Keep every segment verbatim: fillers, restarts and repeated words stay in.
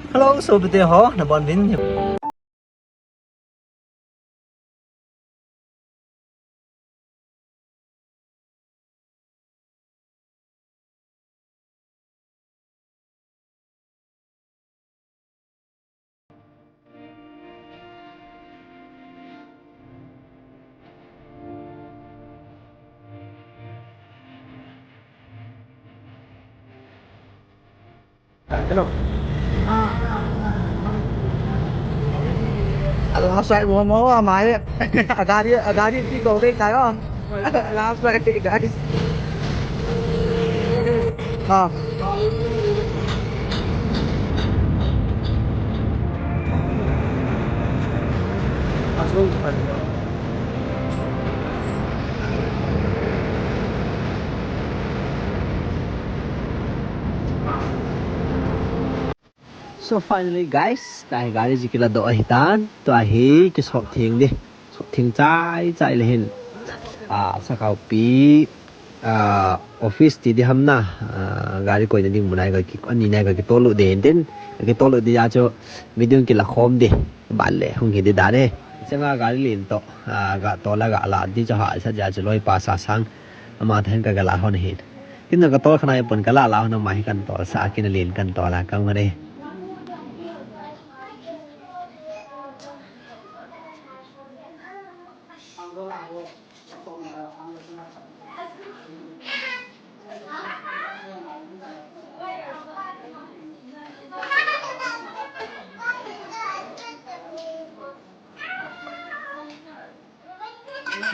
Hello, sopite ho, nabonuvin. Hello. Last ride mo mo, ah, mai. Agari, agari ti ko dei tayo. Last ride, guys. Ah. So finally guys, tua hi gari chu kiladoh ahitan, tua hi kisop theng ding, sop theng chai chai le hin. Ah, Sakhaopi, ah, office ti ding ham na, ah, gari koina ding mun a hi ka ki, ani nai ka kitol lut ding hintin, ka kitol lut ding a chu video kilakhom ding, ban le hung hi ding dan e. Changa gari len toh, ah, ga tol a ga la ding chu hahsat jeh a chu loipa Sasang, ama tah hin ka ga la hon ahin. Kin jong ka tol kha nai pon, ka la la hon, ama hi kan tolsah a, kin alen kan tol a, ka hon e.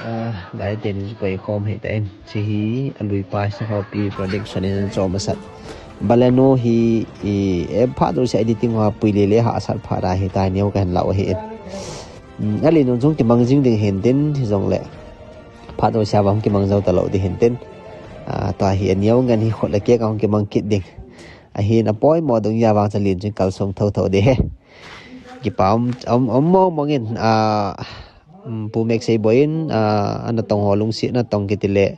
Ah, gari teni chu koi khom ahitan. Hiche hi alui pa Sakhaopi Production in ana chom masat Baleno hi, i, eh, phat jouse editing ho a pui le le hahsat phat ahitan, neo kahin lau ahin. Hmm, alen jong chu kimang jing ding hintin, hijongle phat jouse a vang kimang jou talou ding hintin. Ah, tua hi aneo ngen hi khut le kek a hung kimang kit ding. Ahin apoimo dungjui a vang chu alen chu kalsong thotho ding ahi. Kipa um, um, um mong mong in, ah, um, Pu Mek Seiboi in, ah, anatong ho lungsetna tong kiti le,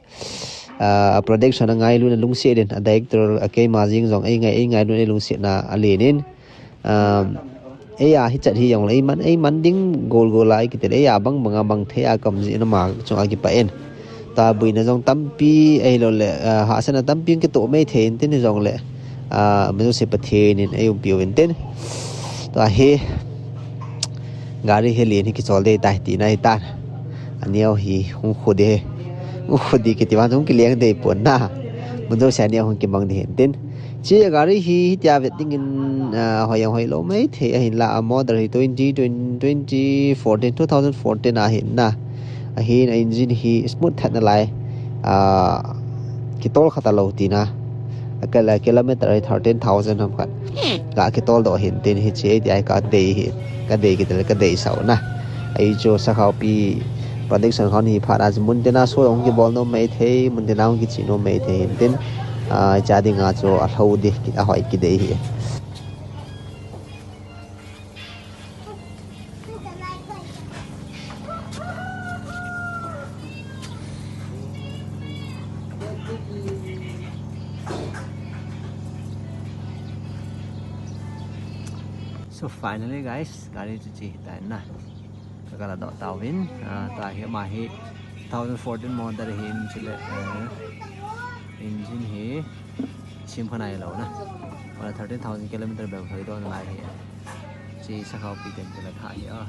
ah, production a ngailutna lungset in, a director a keima jeng jong ei ngai, ei ngailutna lungsetna alen in, ah, ei a hichat hijongle, ei man, ei man ding gol gol a kiti le, ei a bang bang a mang thei a ka um jeh in ama chunga kipah in. Tua boina jong tampi ahilou le, ah, hahsatna tampi kitoh mai thei intin hijongle, ah, mi jouse Pathen in eiumpi u intin. Tua hi gari hi alen hi kichol ding tai tina ahitan. Aneo hi hung khu ding hi. Hung khu ding kiti vang hung kileng ding pon na. Mun jouse aneo hung kimang ding hintin. Hiche gari hi hitia vet ding in, ah, hoi jong hoilou mai thei ahinla, a model hi twenty, twenty, twenty fourteen, two thousand fourteen a ahin na. Ahin a engine hi smooth that nalai. Ah, kitol kha talou tina. A kila-, kilometer hi thirteen thousand ham khat. Ka kitol doh hintin, hiche hi tia ka dei hi. Ka dei kiti le ka deisah u na. Ahi chu Sakhaopi Production hon hi phat a chu mun tina show hung kibol nom mai thei, mun tina hung kiche nom mai thei hintin. Ah, hiche a dinga chu alhou ding, ahoi kidei hi. So finally guys, gari chu che hitan na. Ka kala doh tauvin, ah, tua hi ama hi two thousand fourteen model hin chule, eh, engine hi sem kha nailou na. Wala thirteen thousand kilometer bep hoi doh nalai hi. Hiche Sakhaopi ten chule tha hi a.